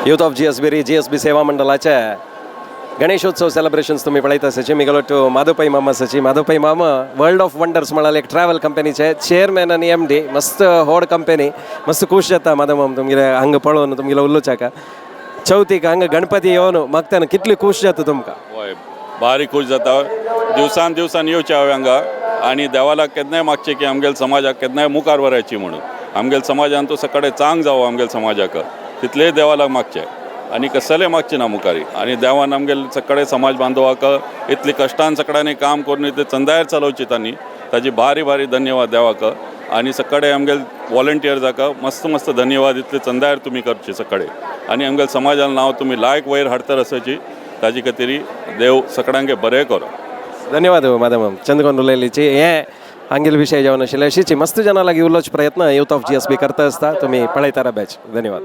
Youth of GSB री GSB सेवा मंडळाचे गणेशोत्सव सेलिब्रेशन्स तुम्ही पळयता आसाची. मिगलोटू माधव पै मामा आसाची. माधव पै मामा वर्ल्ड ऑफ वंडर्स म्हळ्यार एक ट्रॅवल कंपनीचे चेअरमॅन आनी एमडी. मस्त व्हड कंपनी. मस्त खूश जाता माधव मामा तुमगेले हांगा पळोवन, तुमगेले उलोवच्याक. चवथीक हांगा गणपती येवन मागतना कितली खूश जाता तुमकां? हय, भारी खूश जाता. दिवसान दिवसान येवचें हांवें हांगा आनी देवाला केन्नाय मागचें की आमगेले समाजाक केन्नाय मुखार व्हरायची म्हणून. आमगेले समाजान तो सकाळी चांग जावो आमगेले समाजाक, तितलेंय देवालाक मागचें आनी कसलें मागचें ना मुखारी. आनी देवान आमगेले सकाळी समाज बांधवाक इतली कश्टान सगळ्यांनी काम करून इतले चंदायर चलोवची तांणी, ताजी भारी भारी धन्यवाद देवाक. आनी सकाळी आमगेले वॉलंटियर्साक मस्त मस्त धन्यवाद. इतले चंदायर तुमी करचे सकाळी आनी आमगेले समाजान नांव तुमी लायक वयर हाडतर आसाची, ताजी खातीर देव सगळ्यांक बरें करो. धन्यवाद माधव माम. चंद्रकोन उलयलीची हे हांगेल विशय जावन आशिल्ले. अशीच मस्त जना लागीं उलोवचो प्रयत्न यूथ ऑफ जीएसबी करता आसता. तुमी पळयता बॅच. धन्यवाद.